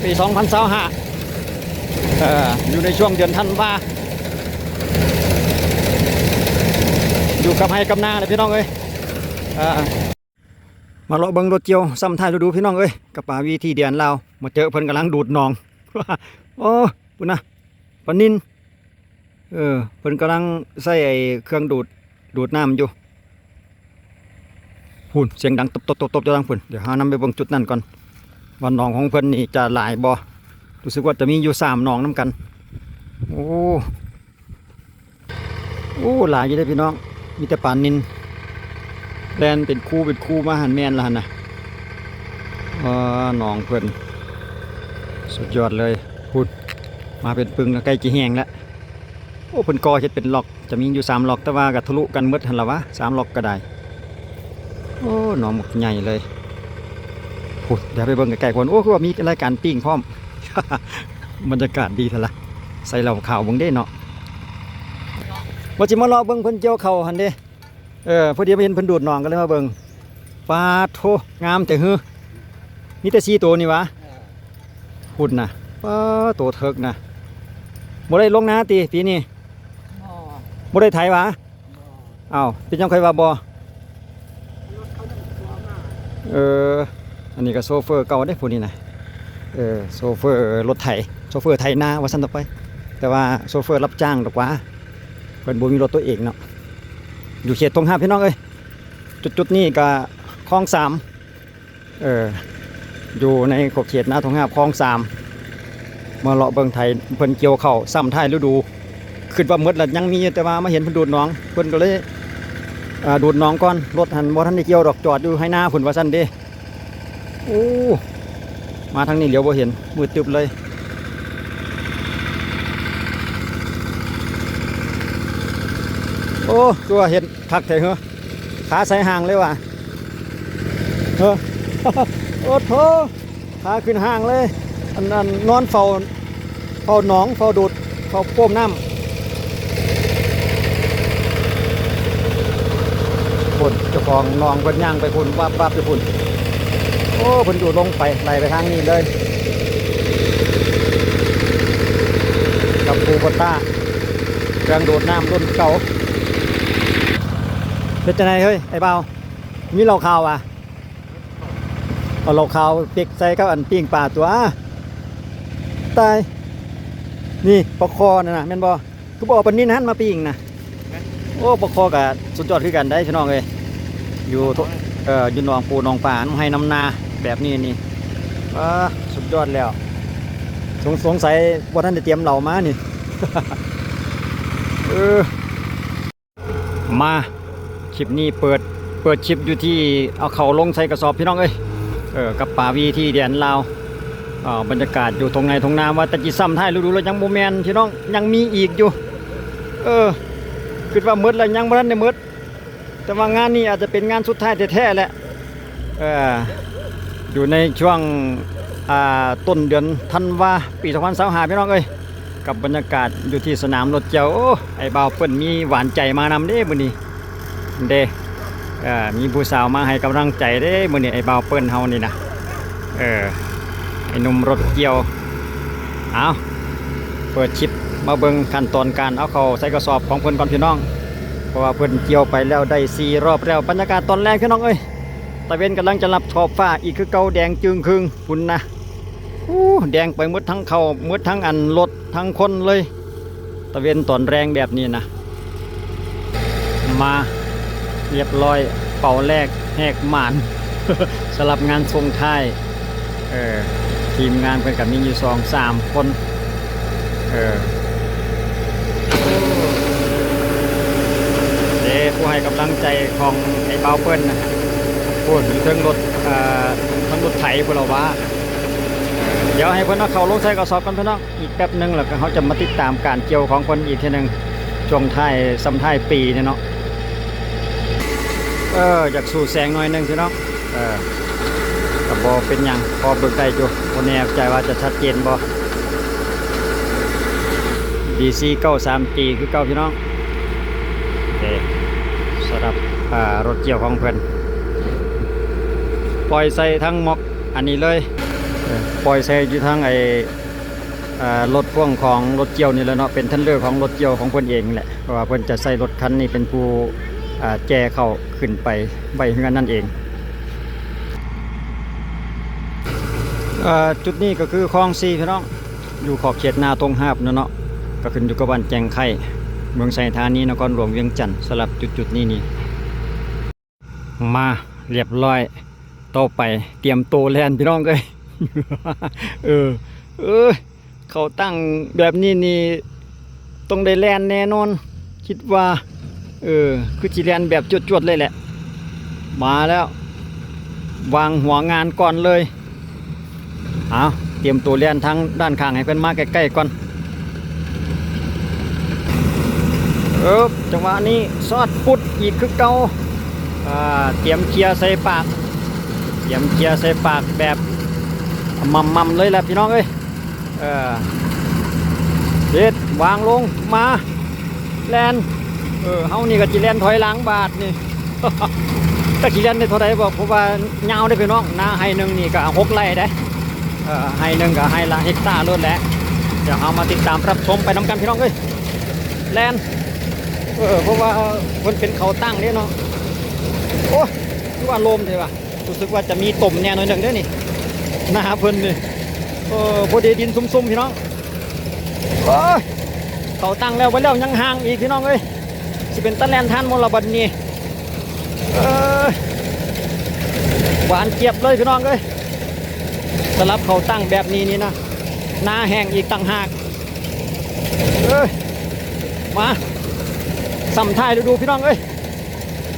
ປີສອງພັນຊາວຫ້າ ເອີ ຢູ່ໃນຊ່ວງເດືອນທັນວາ ຢູ່ກັບໄຮ່ກັບນາເດ້ພີ່ນ້ອງເອີຍ. ເອີ ມາເລາະເບິ່ງລົດກ່ຽວຊ້ຳທ້າຍລະດູພີ່ນ້ອງເອີຍ ກັບປາວີທີ່ແດນລາວ ມາເຈີເພິ່ນກຳລັງດູດໜອງ. ໂອ້ ພຸ້ນນະ ປານິນ ເອີ ເພິ່ນກຳລັງໃຊ້ໄອ້ເຄື່ອງດູດ ດູດນ້ຳຢູ່. ພຸ້ນ ສຽງດັງຕົບໆໆໆຢູ່ທາງພຸ້ນ. ດຽວເຮົານຳໄປເບິ່ງຈຸດນັ້ນກ່ອນ ວ່າໜອງຂອງເພິ່ນນີ້ຈະຫຼາຍບໍ່? ຮູ້ສຶກວ່າຈະມີຢູ່ສາມໜອງນຳກັນ. ໂອ້ ໂອ້ ຫຼາຍຢູ່ເດ້ພີ່ນ້ອງ ມີແຕ່ປານິນ ແລ່ນເປັນຄູເປັນຄູມາຫັ້ນ ແມ່ນລະຫັ້ນນະ. ເອີ ໜອງເພິ່ນສຸດຍອດເລີຍ. ພຸ້ນ ມາເປັນປຶ້ງແລ້ວ ໃກ້ຈະແຫ້ງແລ້ວ. ໂອ້ ເພິ່ນກໍ່ເຮັດເປັນລັອກ ຈະມີຢູ່ສາມລັອກ ແຕ່ວ່າກໍທະລຸກັນໝົດຫັ້ນລະວະ ສາມລັອກກໍໄດ້. ໂອ້ ໜອງບັກໃຫຍ່ເລີຍ. ພຸ້ນ ດຽວໄປເບິ່ງໃກ້ໆພຸ້ນ. ໂອ້ ຄືວ່າມີລາຍການປີ້ງພ້ອມ. ບັນຍາກາດດີແທ້ລະ ໃສ່ເຫຼົ້າຂາວເບິ່ງເດ້ເນາະ. ວ່າຊິມາເລາະເບິ່ງເພິ່ນກ່ຽວເຂົ້າຫັ້ນເດ້. ເອີ ພໍດີມາເຫັນເພິ່ນດູດໜອງກໍເລີຍມາເບິ່ງ. ປາດໂທ້ ງາມແທ້ເຮີ. ມີແຕ່ສີ່ໂຕນີ້ຫວາ? ເອີ ພຸ້ນນະ ປາດ ໂຕເຖິກນະ. ບໍ່ໄດ້ລົງນາຕິປີນີ້? ບໍ່ ບໍ່ໄດ້ໄຖຫວາ? ບໍ່. ອ້າວ ເປັນຫຍັງຂ້ອຍວ່າບໍ່? ເອີ ອັນນີ້ກໍໂຊເຟີເກົ່າເດ້ຜູ້ນີ້ນະ. ເອີ ໂຊເຟີລົດໄຖ ໂຊເຟີໄຖນາວ່າຊັ້ນຕໍ່ໄປ ແຕ່ວ່າໂຊເຟີຮັບຈ້າງດອກຫວາ. ເພິ່ນບໍ່ມີລົດຕົວເອງເນາະ. ຢູ່ເຂດທົ່ງຫາບພີ່ນ້ອງເອີຍ. ຈຸດໆນີ້ກະຄອງສາມ ເອີ ຢູ່ໃນຂອບເຂດນາທົ່ງຫາບຄອງສາມ. ມາເລາະເບິ່ງໄຖເພິ່ນກ່ຽວເຂົ້າຊ້ຳທ້າຍລະດູ ຄິດວ່າໝົດລະຍັງມີຢູ່ ແຕ່ວ່າມາເຫັນເພິ່ນດູດໜອງ ເພິ່ນກໍເລີຍ ເອີ ດູດໜອງກ່ອນ. ລົດຫັ້ນບໍ່ທັນໄດ້ກ່ຽວດອກ ຈອດຢູ່ໄຮ່ນາພຸ້ນວ່າຊັ້ນເດ້. ໂອ້ ມາທາງນີ້ຫຼຽວບໍ່ເຫັນ ມືດຕຶບເລີຍ. ໂອ້ ຄືວ່າເຮັດຄັກແທ້ເຮີ ຂາໃສ່ຫ່າງເລີຍຫວາ. ເອີ ໂອ້ໂທ້ ຂາຂຶ້ນຫ່າງເລີຍ. ອັນ ອັນ ນອນເຝົ້າ ເຝົ້າໜອງ ເຝົ້າດູດ ເຝົ້າໂປ້ມນ້ຳ. ພຸ້ນ ເຈົ້າຂອງໜອງເພິ່ນຍ່າງໄປພຸ້ນ ວັບໆຢູ່ພຸ້ນ. ໂອ້ ເພິ່ນດູດລົງໄປ ໄຫຼໄປທາງນີ້ເລີຍ ກັບຄູໂບຕ້າ ເຄື່ອງດູດນ້ຳລຸ້ນເກົ່າ. ເປັນຈັ່ງໃດເຮີ້ຍ ໄອ້ບ່າວ ມີເຫຼົ້າຂາວຫວາ? ເອົາເຫຼົ້າຂາວເປັກໃສ່ກັບອັນປີ້ງປາຕົວະ. ຕາຍ ນີ້ປາຄໍ່ນັ້ນນະ ແມ່ນບໍ່? ຄືບໍ່ເອົາປານິນຫັ້ນມາປີ້ງນະ? ໂອ້ ປາຄໍ່ກໍສຸດຍອດຄືກັນໄດ໋ພີ່ນ້ອງເອີຍ. ຢູ່ ເອີ ຢູ່ໜອງປູໜອງປາ ນຳໄຮ່ນຳນາແບບນີ້ນີ້ ປາ ສຸດຍອດແລ້ວ. ສົງ ສົງໄສບໍ່ທັນໄດ້ຕຽມເຫຼົ້າມານີ້. ເອີ ມາ ຄລິບນີ້ເປີດ ເປີດຄລິບຢູ່ທີ່ເອົາເຂົ້າລົງໃສ່ກະສອບພີ່ນ້ອງເອີຍ. ເອີ ກັບປາວີທີ່ແດນລາວ. ເອີ ບັນຍາກາດຢູ່ທົ່ງໄຮ່ທົ່ງນາ ວ່າແຕ່ຊິຊ້ຳທ້າຍລະດູແລ້ວ ຍັງບໍ່ແມ່ນພີ່ນ້ອງ ຍັງມີອີກຢູ່. ເອີ ຄິດວ່າໝົດແລ້ວ ຍັງບໍ່ທັນໄດ້ໝົດ ແຕ່ວ່າງານນີ້ອາດຈະເປັນງານສຸດທ້າຍແທ້ໆແຫຼະ. ເອີ ຢູ່ໃນຊ່ວງ ອ່າ ຕົ້ນເດືອນທັນວາ ປີສອງພັນຊາວຫ້າ ພີ່ນ້ອງເອີຍ ກັບບັນຍາກາດຢູ່ທີ່ສະໜາມລົດກ່ຽວ. ໂອ້ ໄອ້ບ່າວເພິ່ນມີຫວານໃຈມານຳເດ້ມື້ນີ້ເດ້. ເອີ ມີຜູ້ສາວມາໃຫ້ກຳລັງໃຈເດ້ມື້ນີ້ ໄອ້ບ່າວເພິ່ນເຮົານີ້ນະ. ເອີ ໄອ້ໜຸ່ມລົດກ່ຽວ. ເອົາ ເປີດຄລິບມາເບິ່ງຂັ້ນຕອນການເອົາເຂົ້າໃສ່ກະສອບຂອງເພິ່ນກ່ອນພີ່ນ້ອງ ເພາະວ່າເພິ່ນກ່ຽວໄປແລ້ວໄດ້ສີ່ຮອບແລ້ວ. ບັນຍາກາດຕອນແລງພີ່ນ້ອງເອີຍ ຕາເວັນກຳລັງຈະລັບຂອບຟ້າອີກຄືເກົ່າ ແດງຈຶ່ງຄຶ່ງພຸ້ນນະ. ໂອ້ ແດງໄປໝົດທັງເຂົ້າ ໝົດທັງອັນລົດທັງຄົນເລີຍ ຕາເວັນຕອນແລງແບບນີ້ນະ. ມາ ຮຽບຮ້ອຍ ເປົາແລກແຫກໝານ ສຳລັບງານສົ່ງທ້າຍ. ເອີ ທີມງານເພິ່ນກໍມີຢູ່ສອງສາມຄົນ. ເອີ ເດ້ ຜູ້ໃຫ້ກຳລັງໃຈຂອງໄອ້ບ່າວເພິ່ນນະ ພຸ້ນຢູ່ເທິງລົດ ເອີ ເທິງລົດໄຖພຸ້ນລະຫວາ. ດຽວໃຫ້ເພິ່ນເອົາເຂົ້າລົງໃສ່ກະສອບກ່ອນພີ່ນ້ອງ ອີກແປັບໜຶ່ງ ແລ້ວກໍເຮົາຈະມາຕິດຕາມການກ່ຽວຂອງເພິ່ນອີກເທື່ອໜຶ່ງ ຊ່ວງທ້າຍ ສ່ຳທ້າຍປີນີ້ເນາະ. ເອີ ຢາກສູ້ແສງໜ້ອຍໜຶ່ງພີ່ນ້ອງ. ເອີ ກໍບໍ່ເປັນຫຍັງ ພໍເບິ່ງໄດ້ຢູ່ ບໍ່ແນ່ໃຈວ່າຈະຊັດເຈນບໍ່. ດີຊີ ເກົ້າສາມຈີ ຄືເກົ່າພີ່ນ້ອງ. ເອີ ສຳລັບ ອ່າ ລົດກ່ຽວຂອງເພິ່ນ ປ່ອຍໃສ່ທັງໝອກອັນນີ້ເລີຍ. ປ່ອຍໃສ່ຢູ່ທາງໄອ້ ເອີ່ ລົດພວງຂອງລົດກ່ຽວນີ້ແຫຼະເນາະ ເປັນເທຣນເລີຂອງລົດກ່ຽວຂອງເພິ່ນເອງແຫຼະ ເພາະວ່າເພິ່ນຈະໃຊ້ລົດຄັນນີ້ເປັນຜູ້ ເອີ່ ແຈເຂົ້າຂຶ້ນໄປໄວ້ເຮືອນນັ້ນເອງ. ເອີ່ ຈຸດນີ້ກໍຄືຄອງສີ່ພີ່ນ້ອງ ຢູ່ຂອບເຂດນາທົ່ງຫາບເນາະ ກໍຂຶ້ນຢູ່ກັບບ້ານແຈ້ງໄຄ ເມືອງໄຊທານີ ນະຄອນຫຼວງວຽງຈັນ. ສຳລັບຈຸດໆນີ້ນີ້ ມາ ລຽບຮ້ອຍ ຕໍ່ໄປຕຽມໂຕແລ່ນພີ່ນ້ອງເອີຍ. ເອີ ເອີ ເຂົ້າຕັ້ງແບບນີ້ນີ້ ຕ້ອງໄດ້ແລ່ນແນ່ນອນ ຄິດວ່າ ເອີ ຄືຊິແລ່ນແບບຈວດໆເລີຍແຫຼະ. ມາແລ້ວ ວາງຫົວງານກ່ອນເລີຍ. ເອົາ ຕຽມໂຕແລ່ນທາງດ້ານຂ້າງໃຫ້ເພິ່ນມາໃກ້ໆກ່ອນ. ເອີບ ຈັງຫວະນີ້ຊອດປຸດອີກຄືເກົ່າ. ອາ ຕຽມເຄຍໃສ່ປາກ ຕຽມເຄຍໃສ່ປາກແບບໝ່ຳໆເລີຍແຫຼະພີ່ນ້ອງເອີຍ. ເອີ ເຮັດ ວາງລົງ ມາ ແລ່ນ. ເອີ ເຮົານີ້ກໍຊິແລ່ນຖອຍຫຼັງບາດນີ້ ຈັກຊິແລ່ນໄດ້ເທົ່າໃດບໍ ເພາະວ່າຍາວເດ້ພີ່ນ້ອງ. ນາໄຮ່ໜຶ່ງນີ້ກໍຫົກໄຮ່ເດ້. ເອີ ໄຮ່ໜຶ່ງກໍໄຮ່ລະເຮັກຕາໂລດແຫຼະ. ດຽວເຮົາມາຕິດຕາມຮັບຊົມໄປນຳກັນພີ່ນ້ອງເອີຍ. ແລ່ນ ເອີ ເພາະວ່າເພິ່ນເປັນເຂົາຕັ້ງເດ້ເນາະ. ໂອ້ຍ ຄືວ່າລົມແທ້ວ່າ ຮູ້ສຶກວ່າຈະມີຕົມແດ່ໜ້ອຍໜຶ່ງເດ້ນີ້ ນາເພິ່ນນີ້. ເອີ ພໍດີດິນຊຸ່ມໆພີ່ນ້ອງ. ໂອ້ຍ ເຂົາຕັ້ງແລ້ວ ໄປແລ້ວຍັງຫ່າງອີກພີ່ນ້ອງເອີຍ. ຊິເປັນຕາແລ່ນທັນບໍ່ລະບັດນີ້? ເອີຍ ຫວານຈຽບເລີຍພີ່ນ້ອງເອີຍ. ສຳລັບເຂົາຕັ້ງແບບນີ້ນີ້ນະ ນາແຫ້ງອີກຕ່າງຫາກ. ເອີຍ ມາ ສ່ຳທ້າຍລະດູພີ່ນ້ອງເອີຍ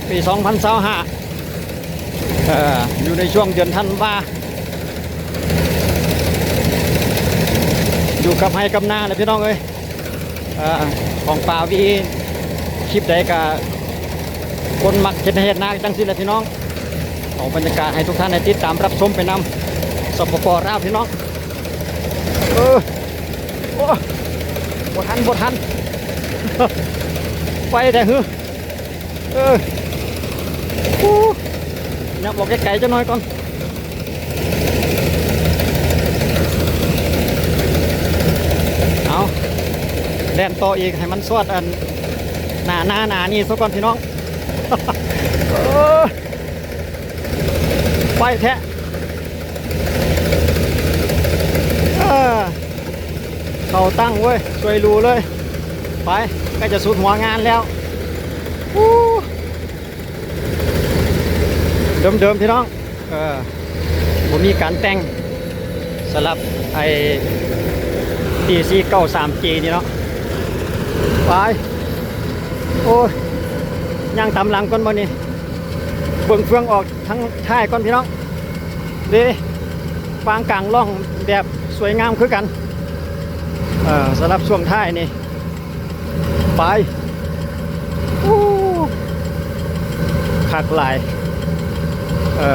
ປີສອງພັນຊາວຫ້າ ເອີ ຢູ່ໃນຊ່ວງເດືອນທັນວາ ຢູ່ກັບໄຮ່ກັບນາແຫຼະພີ່ນ້ອງເອີຍ. ເອີ ຂອງປາວີ ຄລິບໃດກະຄົນມັກເຮັດໄຮ່ເຮັດນາຈັ່ງຊີ້ແຫຼະພີ່ນ້ອງ. ເອົາບັນຍາກາດໃຫ້ທຸກທ່ານໄດ້ຕິດຕາມຮັບຊົມໄປນຳ ສປປ ລາວ ພີ່ນ້ອງ. ເອີ ໂອ້ ບໍ່ທັນ ບໍ່ທັນ ໄວແທ້ຫື. ເອີ ໂອ້ ຍັບອອກໄກໆຈັກໜ້ອຍກ່ອນ. ເອົາ ແລ່ນຕໍ່ອີກໃຫ້ມັນຊອດອັນໜ້າ ໜ້າ ໜ້ານີ້ຊະກ່ອນພີ່ນ້ອງ. ເອີ ໄວແທ້. ເອີ ເຂົ້າຕັ້ງເວີຍ ຊ່ວຍຫຼູເລີຍ. ໄປ ໃກ້ຈະສຸດຫົວງານແລ້ວ. ອູ້ ເດີມໆ ພີ່ນ້ອງ ເອີ ບໍ່ມີການແຕ່ງ ສຳລັບໄອ້ ທີ ສີ່ເກົ້າສາມ ເຈ ນີ້ເນາະ. ໄປ ໂອ້ຍ ຍ່າງຕາມຫຼັງກ່ອນບັດນີ້ ເບິ່ງເຟືອງອອກທາງທ້າຍກ່ອນພີ່ນ້ອງ. ເດ້ ວາງກາງລ່ອງແບບສວຍງາມຄືກັນ ເອີ ສຳລັບຊ່ວງທ້າຍນີ້. ໄປ ອູ້ ຄັກຫຼາຍ. ເອີ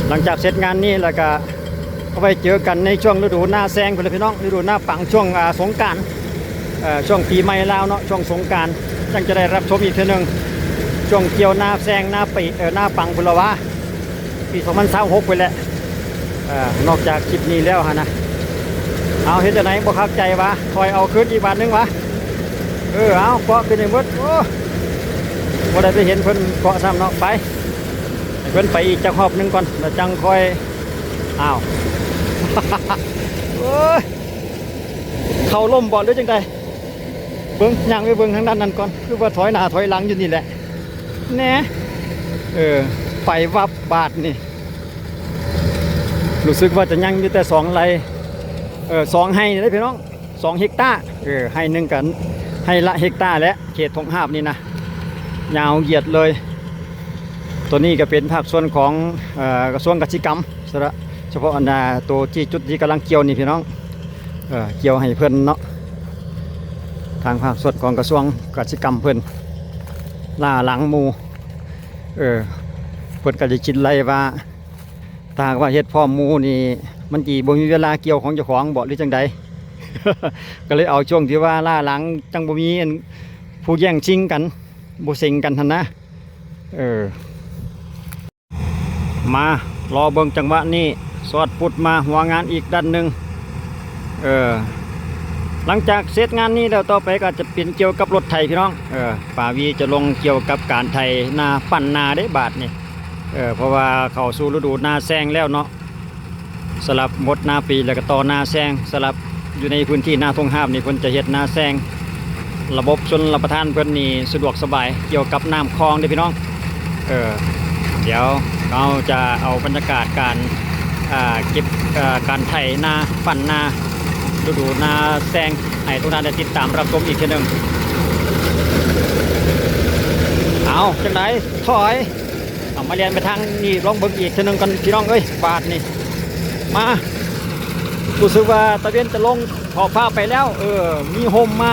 ຫຼັງຈາກເສັດງານນີ້ແລ້ວກະ ເອົາໄວ້ເຈີກັນໃນຊ່ວງລະດູນາແຊງພຸ້ນລະພີ່ນ້ອງ ລະດູນາປັງ ຊ່ວງ ອາ ສົງການ ເອີ ຊ່ວງປີໃໝ່ລາວເນາະ ຊ່ວງສົງການ ຈັ່ງຈະໄດ້ຮັບຊົມອີກເທື່ອໜຶ່ງ ຊ່ວງກ່ຽວນາແຊງ ນາປີ ເອີ ນາປັງພຸ້ນລະຫວາ ປີສອງພັນຊາວຫົກພຸ້ນແຫຼະ. ເອີ ນອກຈາກຄລິບນີ້ແລ້ວຫັ້ນນະ ເອົາ ເຮັດຈັ່ງໃດ ບໍ່ຄັກໃຈຫວາ ຄ່ອຍເອົາຄືນອີກບາດໜຶ່ງຫວາ. ເອີ ເອົາ ເກາະຂຶ້ນໃຫ້ໝົດ. ໂອ້ ບໍ່ໄດ້ໄປເຫັນເພິ່ນເກາະຊ້ຳເນາະ. ໄປ ໃຫ້ເພິ່ນໄປອີກຈັກຮອບໜຶ່ງກ່ອນ ແລ້ວຈັ່ງຄ່ອຍ ອ້າວ ໂອ້ຍ ເຂົາລົ້ມບໍ່ ຫຼືຈັ່ງໃດ? ເບິ່ງ ຍ່າງໄປເບິ່ງທາງດ້ານນັ້ນກ່ອນ ຄືວ່າຖອຍໜ້າຖອຍຫຼັງຢູ່ນີ້ແຫຼະ. ແນ ເອີ ໄປວັບບາດນີ້. ຮູ້ສຶກວ່າຈະຍັງຢູ່ແຕ່ສອງໄຮ່ ເອີ ສອງໄຮ່ນີ້ເດ້ພີ່ນ້ອງ ສອງເຮັກຕາ. ເອີ ໄຮ່ໜຶ່ງກໍໄຮ່ລະເຮັກຕາແຫຼະ ເຂດທົ່ງຫາບນີ້ນະ ຍາວຢຽດເລີຍ. ໂຕນີ້ກໍເປັນພາກສ່ວນຂອງ ເອີ ກະຊວງກະສິກຳ ສະ ສະເພາະອັນ ໂຕທີ່ຈຸດທີ່ກຳລັງກ່ຽວນີ້ພີ່ນ້ອງ ເອີ ກ່ຽວໃຫ້ເພິ່ນເນາະ ທາງພາກສ່ວນຂອງກະຊວງກະສິກຳເພິ່ນລ້າຫຼັງໝູ່. ເອີ ເພິ່ນກໍໄດ້ຄິດໄລ່ວ່າ ຖ້າຫາກວ່າເຮັດພ້ອມໝູ່ນີ້ ມັນຊິບໍ່ມີເວລາກ່ຽວຂອງເຈົ້າຂອງບໍ ຫຼືຈັ່ງໃດ? ກໍເລີຍເອົາຊ່ວງທີ່ວ່າລ້າຫຼັງ ຈັ່ງບໍ່ມີອັນຜູ້ແຍ່ງຊິງກັນ ບໍ່ເສັງກັນຫັ້ນນະ. ເອີ ມາລໍເບິ່ງຈັງຫວະນີ້ ສອດປຸດມາຫົວງານອີກດ້ານໜຶ່ງ. ເອີ ຫຼັງຈາກເສັດງານນີ້ແລ້ວ ຕໍ່ໄປກໍຈະເປັນກ່ຽວກັບລົດໄຖພີ່ນ້ອງ. ເອີ ປາວີຈະລົງກ່ຽວກັບການໄຖນາ ປັ້ນນາເດ້ບາດນີ້. ເອີ ເພາະວ່າເຂົ້າສູ່ລະດູນາແຊງແລ້ວເນາະ. ສຳລັບໝົດນາປີ ແລ້ວກໍຕໍ່ນາແຊງ. ສຳລັບຢູ່ໃນພື້ນທີ່ນາທົ່ງຮາບນີ້ ເພິ່ນຈະເຮັດນາແຊງ. ລະບົບຊົນລະປະທານເພິ່ນນີ້ສະດວກສະບາຍ ກ່ຽວກັບນ້ຳຄອງເດ້ພີ່ນ້ອງ. ເອີ ດຽວເຮົາຈະເອົາບັນຍາກາດການ ອ່າ ເກັບ ເອີ ການໄຖນາ ປັ້ນນາ ລະດູນາແຊງ ໃຫ້ທຸກທ່ານໄດ້ຕິດຕາມຮັບຊົມອີກເທື່ອໜຶ່ງ. ເອົາ ຈັ່ງໃດ? ຖອຍ. ເອົາ ມາແລ່ນໄປທາງນີ້ ລອງເບິ່ງອີກເທື່ອໜຶ່ງກ່ອນພີ່ນ້ອງເອີຍ. ບາດນີ້ ມາ ຮູ້ສຶກວ່າຕາເວັນຈະລົງຂອບຟ້າໄປແລ້ວ. ເອີ ມີຮົ່ມມາ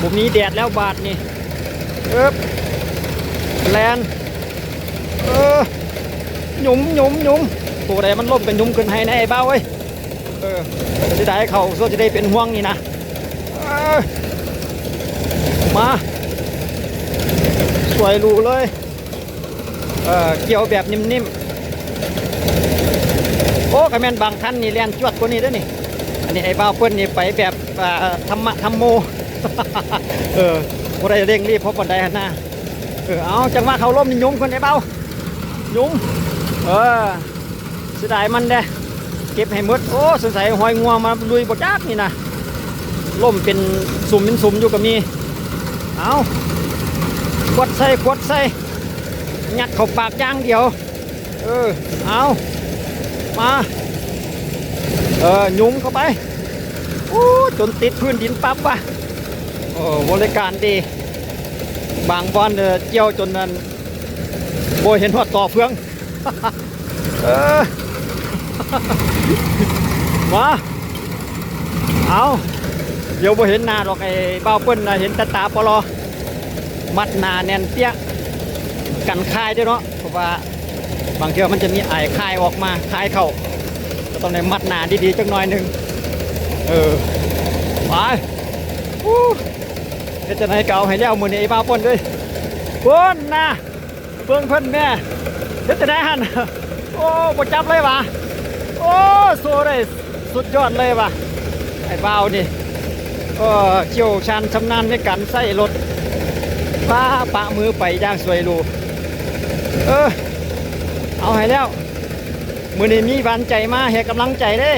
ບໍ່ມີແດດແລ້ວບາດນີ້. ເອີບ ແລ່ນ ເອີ ຫຍຸມ ຫຍຸມ ຫຍຸມ. ໂຕໃດມັນລົ້ມກໍຫຍຸມຂຶ້ນໃຫ້ແດ່ໄອ້ບ່າວເອີຍ. ເອີ ເສຍດາຍເຂົາ ສ່ວນຊິໄດ້ເປັນຫ່ວງນີ້ນະ. ເອີ ມາ ສວຍຫຼູເລີຍ. ເອີ ກ່ຽວແບບນິ່ມໆ. ໂອ້ ຄັນແມ່ນບາງຄັນນີ້ແລ່ນຈວດກວ່ານີ້ເດ້ນີ້. ອັນນີ້ໄອ້ບ່າວເພິ່ນນີ້ໄປແບບ ອ່າ ທຳມະທຳໂມ. ເອີ ບໍ່ໄດ້ເລັ່ງລີບພໍປານໃດຫັ້ນນາ. ເອີ ເອົາ ຈັງຫວະເຂົາລົ້ມນີ້ ຫຍຸມຂຶ້ນໄອ້ບ່າວ ຫຍຸມ. ເອີ ເສຍດາຍມັນເດ້ ເກັບໃຫ້ໝົດ. ໂອ້ ສົງໄສຮອຍງົວມາລຸຍບໍ່ຈັກນີ້ນະ. ລົ້ມເປັນສຸມເປັນສຸມຢູ່ກໍມີ. ເອົາ ຂວດໃສ່ ຂວດໃສ່ ຍັດເຂົ້າປາກຢ່າງດຽວ. ເອີ ເອົາ ມາ ເອີ ຫຍຸມເຂົ້າໄປ. ໂອ້ ຈົນຕິດພື້ນດິນປັບວ່າ. ໂອ້ ບໍລິການດີ. ບາງບ່ອນ ເອີ ກ່ຽວຈົນນັ້ນ ບໍ່ເຫັນຮອດຕໍເຟືອງ. ເອີ ມາ ເອົາ ດຽວບໍ່ເຫັນໜ້າດອກ ໄອ້ບ່າວເພິ່ນນະ ເຫັນແຕ່ຕາປໍລໍ. ມັດໜາແໜ້ນປຽ ກັນຄາຍເດ້ເນາະ ເພາະວ່າບາງເທື່ອມັນຈະມີອາຍຄາຍອອກມາ ຄາຍເຂົ້າ ກໍຕ້ອງໄດ້ມັດໜາດີໆຈັກໜ້ອຍໜຶ່ງ. ເອີ ໄປ ອູ້ ເຮັດຈັ່ງໃດກໍເອົາໃຫ້ແລ້ວມື້ນີ້ ໄອ້ບ່າວເພິ່ນເອີຍ. ພຸ້ນນະ ເບິ່ງເພິ່ນແດ່ ເຮັດຈັ່ງໃດຫັ້ນ? ໂອ້ ບໍ່ຈັບເລີຍຫວາ. ໂອ້ ໂຊໄດ້ສຸດຍອດເລີຍຫວາ ໄອ້ບ່າວນີ້. ເອີ ຊ່ຽວຊານຊຳນານໃນການໃຊ້ລົດ ປະ ປະມືໄປຢ່າງສວຍຫຼູ. ເອີ ເອົາໃຫ້ແລ້ວ. ມື້ນີ້ມີຫວານໃຈມາໃຫ້ກຳລັງໃຈເດ້.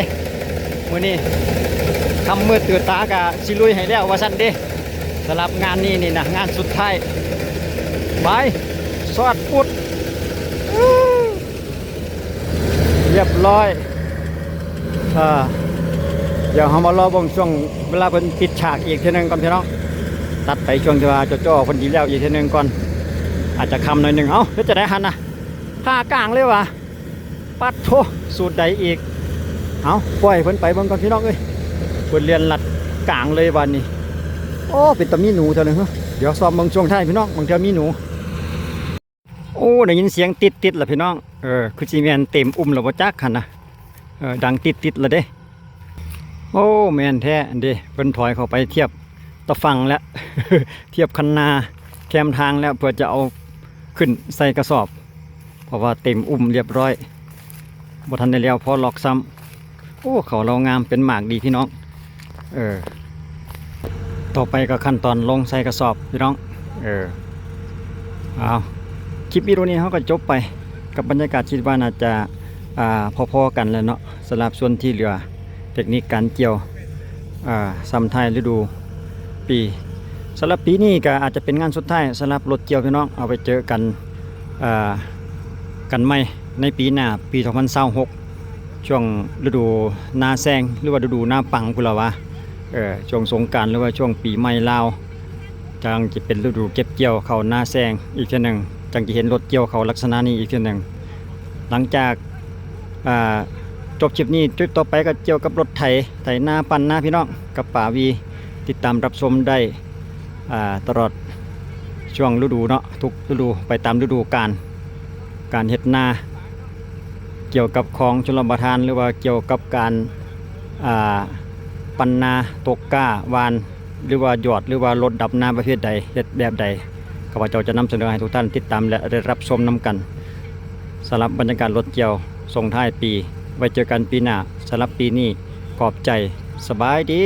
ມື້ນີ້ຄ່ຳມືດຕື່ນຕາກະຊິລຸຍໃຫ້ແລ້ວວ່າຊັ້ນເດ້. ສຳລັບງານນີ້ນີ້ນະ ງານສຸດທ້າຍ. ໄປ ຊອດປຸດ ຮຽບຮ້ອຍ. ເອີ ດຽວເຮົາມາລໍເບິ່ງຊ່ວງເວລາເພິ່ນປິດສາກອີກເທື່ອໜຶ່ງກ່ອນພີ່ນ້ອງ. ຕັດໄປຊ່ວງທີ່ວ່າຈໍ້ໆເພິ່ນຊິແລ້ວອີກເທື່ອໜຶ່ງກ່ອນ. ອາດຈະຄ່ຳໜ້ອຍໜຶ່ງ. ເອົ້າ ເຮັດຈັ່ງໃດຫັ້ນນະ? ຜ່າກາງເລີຍຫວາ? ປັດໂທ ສູດໃດອີກ? ເອົ້າ ປ່ອຍເພິ່ນໄປເບິ່ງກ່ອນພີ່ນ້ອງເອີຍ. ເພິ່ນລຽນລັດກາງເລີຍບາດນີ້. ໂອ້ ເປັນຕາມີໜູເທື່ອໜຶ່ງ. ດຽວຊອມເບິ່ງຊ່ວງທ້າຍພີ່ນ້ອງ ບາງເທື່ອມີໜູ. ໂອ້ ໄດ້ຍິນສຽງຕິດໆລະພີ່ນ້ອງ. ເອີ ຄືຊິແມ່ນເຕັມອຸ້ມລະບໍ່ຈັກຫັ້ນນະ. ເອີ ດັງຕິດໆລະເດ້. ໂອ້ ແມ່ນແທ້ເດ້ ເພິ່ນຖອຍເຂົ້າໄປທຽບຕາຝັ່ງແລ້ວ ທຽບຄັນນາແຄມທາງແລ້ວ ເພື່ອຈະເອົາຂຶ້ນໃສ່ກະສອບ ເພາະວ່າເຕັມອຸ້ມລຽບຮ້ອຍ ບໍ່ທັນໄດ້ແລ້ວພໍລັອກຊ້ຳ. ໂອ້ ເຂົ້າລາວງາມເປັນໝາກດີພີ່ນ້ອງ. ເອີ ຕໍ່ໄປກໍຂັ້ນຕອນລົງໃສ່ກະສອບພີ່ນ້ອງ. ເອີ ເອົາ ຄລິບວິດີໂອນີ້ເຮົາກໍຈົບໄປກັບບັນຍາກາດ ຄິດວ່າໜ້າຈະ ອ່າ ພໍໆກັນແຫຼະເນາະ ສຳລັບສ່ວນທີ່ເຫຼືອ ເຕັກນິກການກ່ຽວ ອ່າ ສ່ຳທ້າຍລະດູປີ. ສຳລັບປີນີ້ກໍອາດຈະເປັນງານສຸດທ້າຍສຳລັບລົດກ່ຽວພີ່ນ້ອງ. ເອົາໄປເຈີກັນ ອ່າ ກັນໃໝ່ໃນປີໜ້າ ປີສອງພັນຊາວຫົກ ຊ່ວງລະດູນາແຊງ ຫຼືວ່າລະດູນາປັງພຸ້ນລະຫວາ. ເອີ ຊ່ວງສົງການ ຫຼືວ່າຊ່ວງປີໃໝ່ລາວ ຈັ່ງຈະເປັນລະດູເກັບກ່ຽວເຂົ້ານາແຊງອີກເທື່ອໜຶ່ງ ຈັ່ງຈະເຫັນລົດກ່ຽວເຂົ້າລັກສະນະນີ້ອີກເທື່ອໜຶ່ງ. ຫຼັງຈາກ ອ່າ ຈົບຄລິບນີ້ ຄລິບຕໍ່ໄປກໍກ່ຽວກັບລົດໄຖ ໄຖນາ ປັ້ນນາ ພີ່ນ້ອງ ກັບປາວີ ຕິດຕາມຮັບຊົມໄດ້ ອ່າ ຕະຫຼອດຊ່ວງລະດູເນາະ ທຸກລະດູ ໄປຕາມລະດູການ ການເຮັດນາ ກ່ຽວກັບຂອງຊົນລະປະທານ ຫຼືວ່າກ່ຽວກັບການ ອ່າ ປັ້ນນາ ຕົກກ້າ ຫວ່ານ ຫຼືວ່າຢອດ ຫຼືວ່າລົດດຳນາປະເພດໃດ ເຮັດແບບໃດ ຂ້າພະເຈົ້າຈະນຳສະເໜີໃຫ້ທຸກທ່ານຕິດຕາມ ແລະ ໄດ້ຮັບຊົມນຳກັນ. ສຳລັບບັນຍາກາດລົດກ່ຽວສົ່ງທ້າຍປີ ໄວ້ເຈີກັນປີໜ້າ. ສຳລັບປີນີ້ ຂອບໃຈ. ສະບາຍດີ.